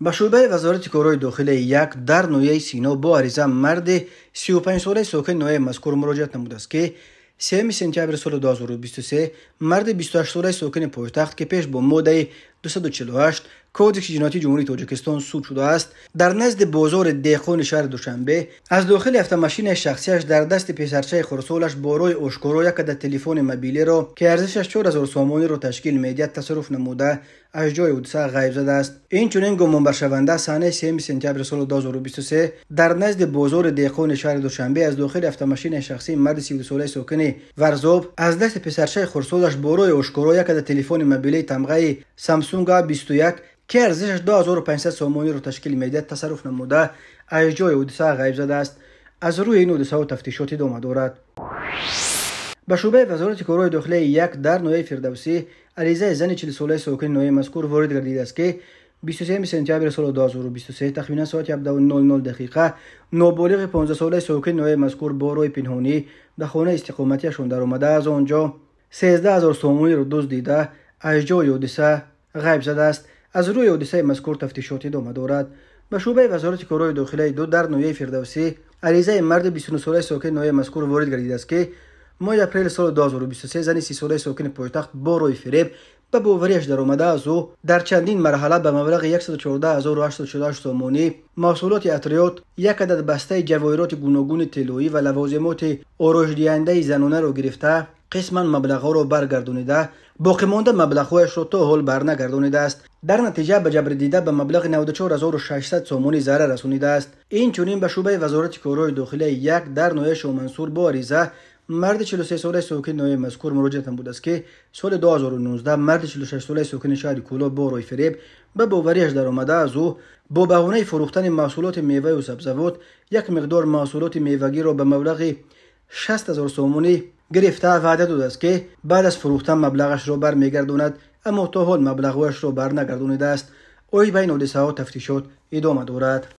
Ба шӯъбаи Вазорати корҳои дохилии як дар ноҳияи Сино бо ариза марди 35-солаи сокини ноҳияи мазкур муроҷиат намудааст, ки 3 сентябри соли 2023 марди 28-солаи сокини пойтахт, ки пеш бо моддаи 248 Кодекси ҷиноятии Ҷумҳурии Тоҷикистон суд шудааст, дар назди бозори деҳқони шаҳри Душанбе аз дохили автомашинаи шахсияш дар дасти писарчаи хурдсолаш бо роҳи ошкоро як адад телефони мобилиро, ки арзишаш 4000 сомониро ташкил медиҳад, тасарруф намуда аз ҷои ҳодиса ғайб задааст. Инчунин гумонбаршаванда санаи 3 сентябри соли 2023 дар назди бозори деҳқони шаҳри Душанбе аз дохили автомашинаи шахсии марди 32-солаи сокини Варзоб аз дасти писарчаи хурдсолаш бо роҳи ошкоро як адад телефони мобилии тамғаи Samsung A21, ки арзишаш 2500 сомониро ташкил медиҳад, тасарруф намуда аз ҷои ҳодиса ғайб задааст. Аз рӯи ин ҳодисаҳо тафтишот идома дорад. Ба шӯъбаи Вазорати корҳои дохилии як дар ноҳияи Фирдавсӣ аризаи зани 40-солаи сокини ноҳияи мазкур ворид гардидааст, ки 23 сентябри соли 2023 тахминан соати 17:00 дақиқа ноболиғи 15-солаи сокини ноҳияи мазкур бо роҳи пинҳонӣ ба хонаи истиқоматиашон даромада аз он ҷо 13 000 сомониро дуздида аз ҷои ҳодиса ғайб задааст. Аз рӯи ҳодисаи мазкур тафтишот идома дорад. Ба шӯъбаи Вазорати корҳои дохилии ду дар ноҳияи Фирдавсӣ аризаи марди 29-солаи сокини ноҳияи мазкур ворид гардидааст, ки моҳи апрели соли 2023 зани 30-солаи сокини пойтахт бо роҳи фиреб ба бовариаш даромада аз ӯ дар чандин марҳала ба маблағи 114 848 сомонӣ маҳсулоти атриёт, як адад бастаи ҷавоҳироти гуногуни тиллоӣ ва лавозимоти ороишдиҳандаи занонаро гирифта, қисман маблағҳоро баргардонида, боқимонда маблағҳояшро то ҳол барнагардонидааст. Дар натиҷа ба ҷабрдида ба маблағи 94 600 сомонӣ зарар расонидааст. Инчунин ба шӯъбаи Вазорати корҳои дохилии як дар ноҳияи Шоҳмансур бо ариза марди 43-солаи сокини ноҳияи мазкур муроҷиат намудааст, ки соли 2019 марди 46-солаи сокини шаҳри Кӯлоб бо роҳи фиреб ба бовариаш даромада аз ӯ бо баҳонаи фурӯхтани маҳсулоти меваю сабзавот як миқдор маҳсулоти мевагиро ба маблағи 60 000 сомонӣ гирифта ваъда додааст, ки баъд аз фурӯхтан маблағашро бармегардонад, аммо то ҳол маблағҳояшро барнагардонидааст. Оид ба ин ҳодисаҳо тафтишот идома дорад.